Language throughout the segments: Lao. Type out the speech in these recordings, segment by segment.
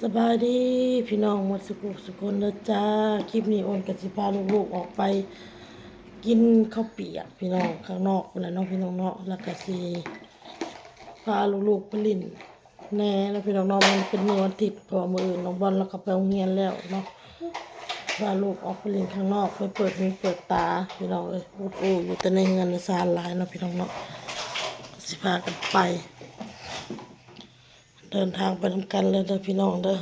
ສະບາຍດີພີ່ນ້ອງໝົດສຸກໆສຸຄົນເດີຈ້າ. ຄລິບນີ້ໂອນກໍຊິພາລູກໆອອກໄປກິນເຂົ້າປຽກພີ່ນ້ອງ ຂ້າງນອກພຸ້ນແຫຼະເນາະພີ່ນ້ອງເນາະ. ແລ້ວກໍຊິພາລູກໆໄປຫຼິ້ນແດ່ເນາະພີ່ນ້ອງເນາະ. ມັນເປັນມື້ວັນທິດ ເພາະວ່າມື້ອື່ນນ້ອງບອນລາວກໍໄປໂຮງຮຽນແລ້ວເນາະ. ພາລູກອອກໄປຫຼິ້ນຂ້າງນອກ ໄປເປີດຫູເປີດຕາພີ່ນ້ອງເອີຍ. ອຸດອູ່ຢູ່ແຕ່ໃນເຮືອນໃນຊານຫຼາຍເນາະພີ່ນ້ອງເນາະ. ກໍຊິພາກັນໄປ ເດີນທາງໄປນຳກັນເລີຍເດີພີ່ນ້ອງເດີ.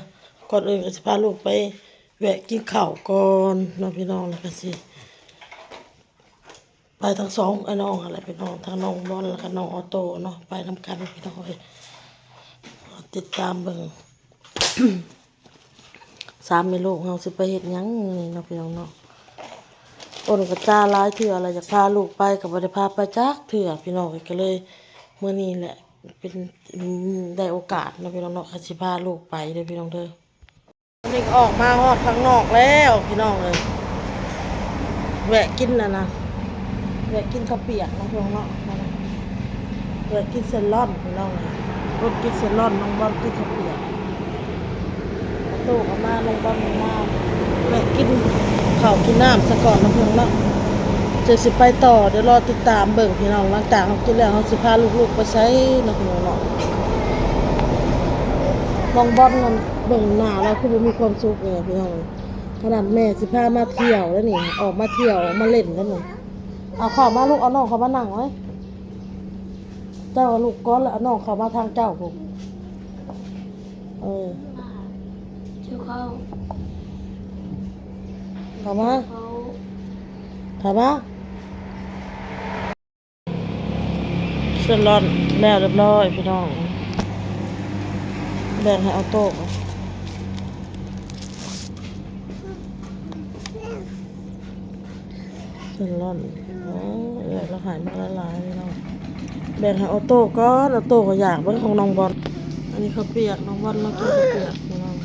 ກ່ອນອື່ນກໍຊິພາລູກໄປແວະກິນເຂົ້າກ່ອນເນາະພີ່ນ້ອງ ແລ້ວກໍຊິໄປທັງສອງອ້າຍນ້ອງຫັ້ນແຫຼະພີ່ນ້ອງ ທັງນ້ອງບອນ ແລ້ວກໍນ້ອງອໍໂຕ້ເນາະ ໄປນຳກັນພີ່ນ້ອງເອີຍ. ຕິດຕາມເບິ່ງ ສາມແມ່ລູກເຮົາຊິໄປເຮັດຫຍັງມື້ນີ້ເນາະພີ່ນ້ອງເນາະ. ໂອນກໍຈາຫຼາຍເທື່ອແລ້ວ ຢາກພາລູກໄປກໍບໍ່ໄດ້ພາໄປຈັກເທື່ອພີ່ນ້ອງເອີຍ. ກໍເລີຍມື້ນີ້ແຫຼະ ເປັນ ອືມ ໄດ້ໂອກາດເນາະພີ່ນ້ອງເນາະ ກໍຊິພາລູກໄປເດີພີ່ນ້ອງເດີ. ນີ້ອອກມາຮອດຂ້າງນອກແລ້ວພີ່ນ້ອງເອີຍ. ແວະກິນນັ້ນນະ ແວະກິນເຂົ້າປຽກເນາະພີ່ນ້ອງເນາະ. ແວະກິນເສັ້ນລ້ອນພີ່ນ້ອງເອີຍ. ຄົນກິນເສັ້ນລ້ອນ ນ້ອງບອນກິນເຂົ້າປຽກ. ປະຕູກໍມາ ນ້ອງບອນມາ ແວະກິນເຂົ້າກິນນ້ຳສາກ່ອນເນາະພີ່ນ້ອງເນາະ. ຈັ່ງຊິໄປຕໍ່ ດຽວລໍຕິດຕາມເບິ່ງພີ່ນ້ອງ. ຫຼັງຈາກເຮົາກິນແລ້ວ ເຮົາຊິພາລູກໆໄປໃສເນາະພີ່ນ້ອງເນາະ. ນ້ອງບອນນັ້ນເບິ່ງໜ້າລາວຄືບໍ່ມີຄວາມສຸກເລີຍພີ່ນ້ອງ. ຂະໜາດແມ່ຊິພາມາທ່ຽວແລ້ວນີ້ ອອກມາທ່ຽວ ອອກມາຫຼິ້ນແລ້ວນີ້. ເອົາເຂົ້າມາລູກ ເອົານ້ອງເຂົ້າມານັ່ງໄວ້. ເຈົ້າເອົາລູກກ່ອນ ແລ້ວເອົານ້ອງເຂົ້າມາທາງເຈົ້າພຸ້ນ. ເອີ ຫິວເຂົ້າ ເຂົ້າມາ ຫິວເຂົ້າ ເຂົ້າມາ. ເສັ້ນລ້ອນແລ້ວຮຽບຮ້ອຍພີ່ນ້ອງ ແບ່ງໃຫ້ອໍໂຕ້. ເສັ້ນລ້ອນ ໂອ້ ເອື້ອຍລາວໃຫ້ມາຫຼາຍໆເນາະ. ແບ່ງໃຫ້ອໍໂຕ້ກ່ອນ ອໍໂຕ້ກໍຢາກເບິ່ງຂອງນ້ອງບອນ. ອັນນີ້ເຂົ້າປຽກ ນ້ອງບອນມາກິນເຂົ້າປຽກພີ່ນ້ອງ.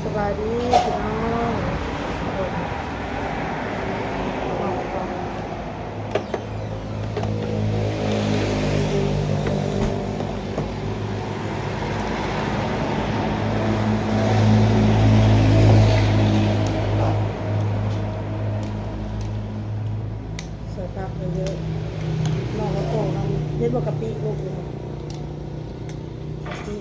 ສະບາຍດີພີ່ນ້ອງ. ໃສ່ຜັກເຍອະໆ ນ້ອງອໍໂຕ້ນຳ. ເຫັນບໍ່ກະປິລູກ ກະປິ.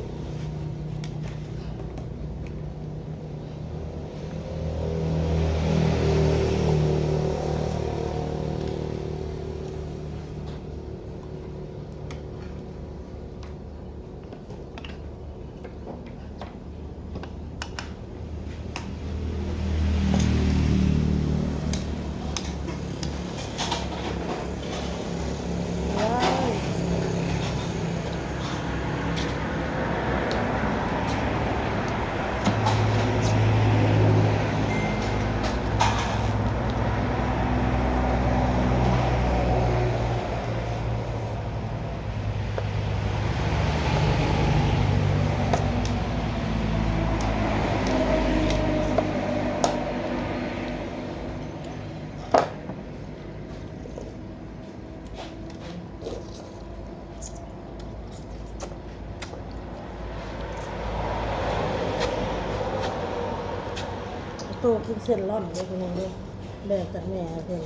ໂຕກິນເສັ້ນລ້ອນເດ້ພີ່ນ້ອງເດ້ ແບ່ງຈາກແມ່ໃຫ້ເພິ່ນ.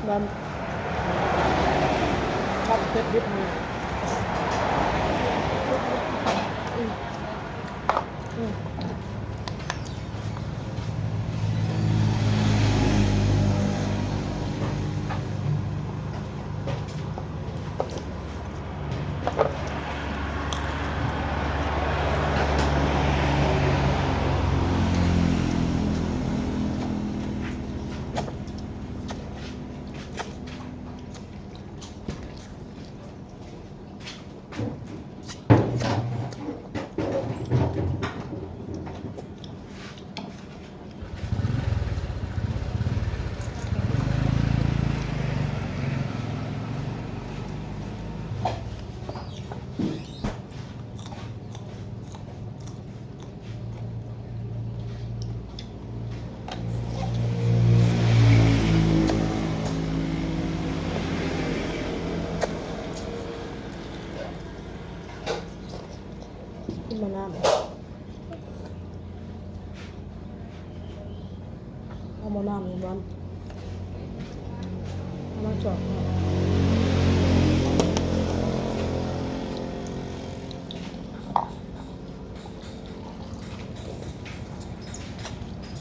ລຳ ລຳເຜັດເດັດນີ້. ກິນໝໍ້ນ້ຳ ເອົາໝໍ້ນ້ຳນີ້ບອນ ເອົາມາຈອກ.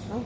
ເອົາ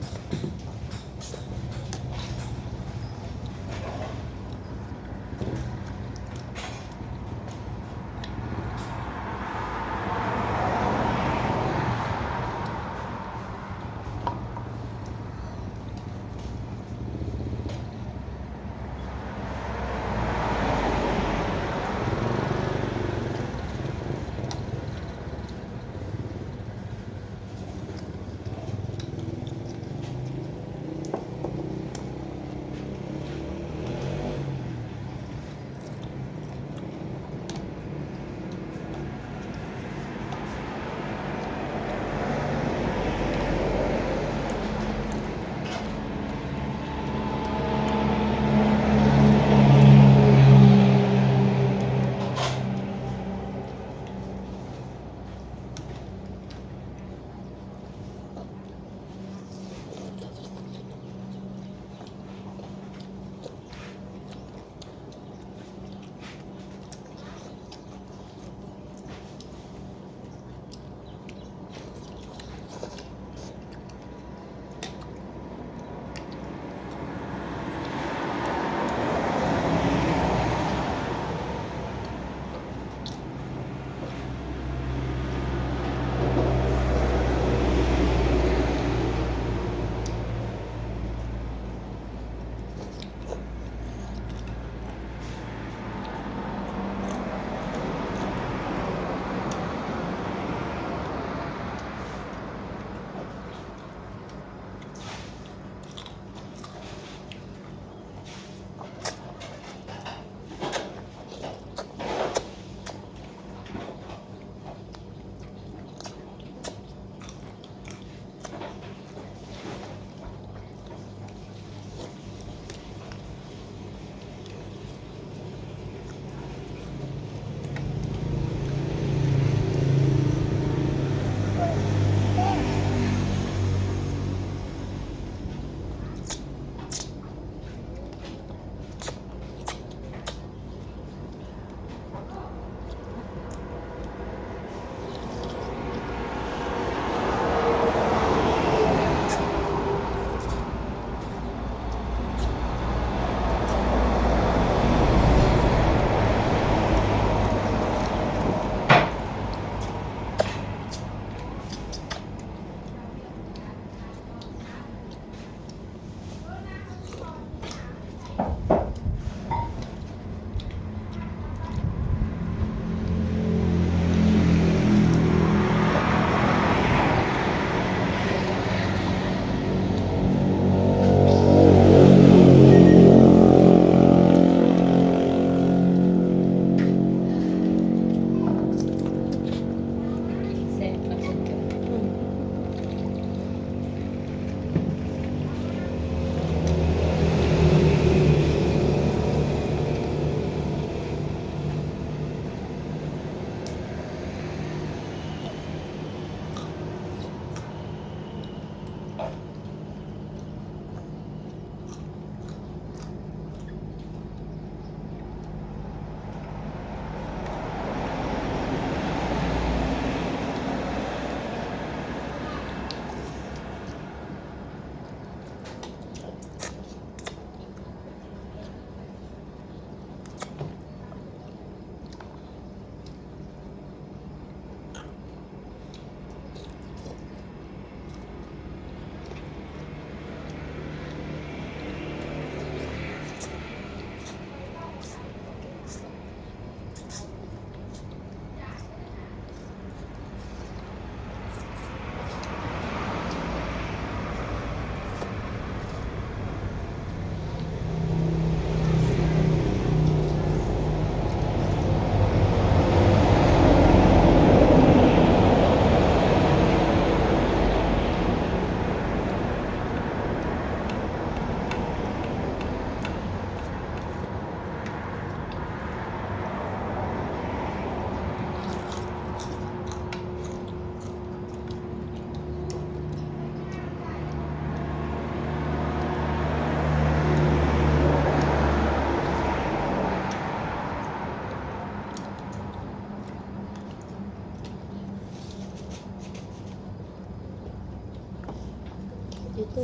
ເຮ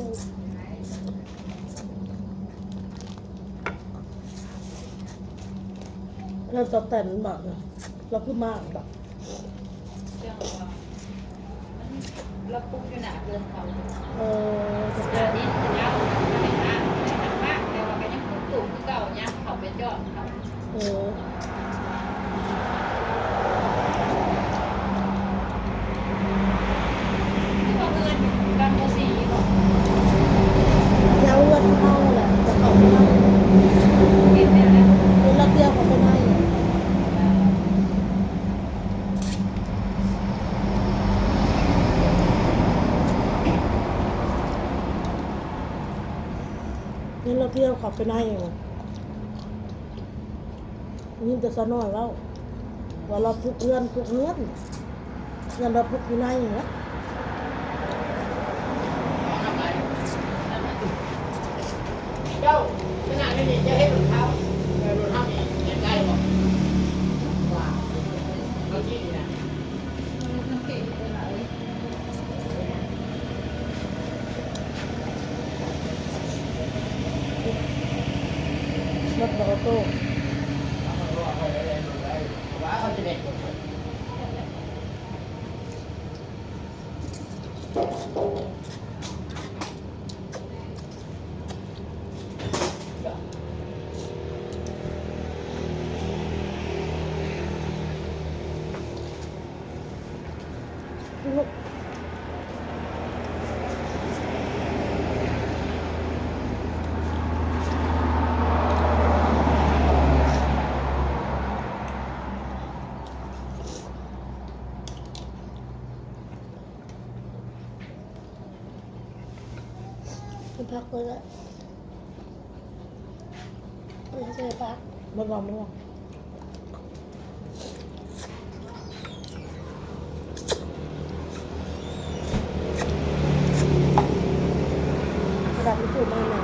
ືອນຕາແຕນບາດນີ້ ລາວຄືມາບາດ? ເລື່ອງວ່າມັນ ລາວປຸກຢູ່ໜ້າເຮືອນເຂົາ. ເອີ ໜ້າດິນເຂົາເຈົ້າ ແຕ່ວ່າກໍຍັງປຸກຕູບຄືເກົ່າ ຍາມເຂົ້າໄປຈອດເຂົາ. ເອີ ຄືວ່າເຮືອນກັນບໍ່ສີບໍ? ແຖວເຮືອນເຮົາແຫຼະ ຈະເຂົ້າໄປໃນ ເປັນແນວໃດ? ເວລາທ່ຽວເຂົ້າໄປໃນ ເວລາທ່ຽວເຂົ້າໄປໃນ ໄດ້ຍິນແຕ່ສາວນ້ອຍເວົ້າ ວ່າລາວປຸກເຮືອນ ປຸກເຮືອນ ເຮືອນລາວປຸກຢູ່ໃນຫັ້ນນະ. ເຈົ້າ ຂະໜາດນີ້ເຈົ້າເຮັດລົງເທົ້າ ເອີ ລົງເທົ້ານີ້ເຮັດໄດ້ບໍ່? ວ່າ ເມື່ອກີ້ນີ້ນະ. ມັນບໍ່ໂຕ. ກິນຜັກເລີຍແຫຼະ ບໍ່ຢາກໃສ່ຜັກ. ເບິດບໍ່? ເບິດບໍ່? ກະດາດທິດຊູ້ມາໃໝ່.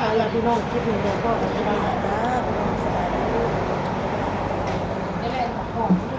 ເອົາລະພີ່ນ້ອງ ຄລິບນີ້ໄດ້ພໍ້ກັນ ສະບາຍດີຈ້າ ພີ່ນ້ອງ ສະບາຍດີ.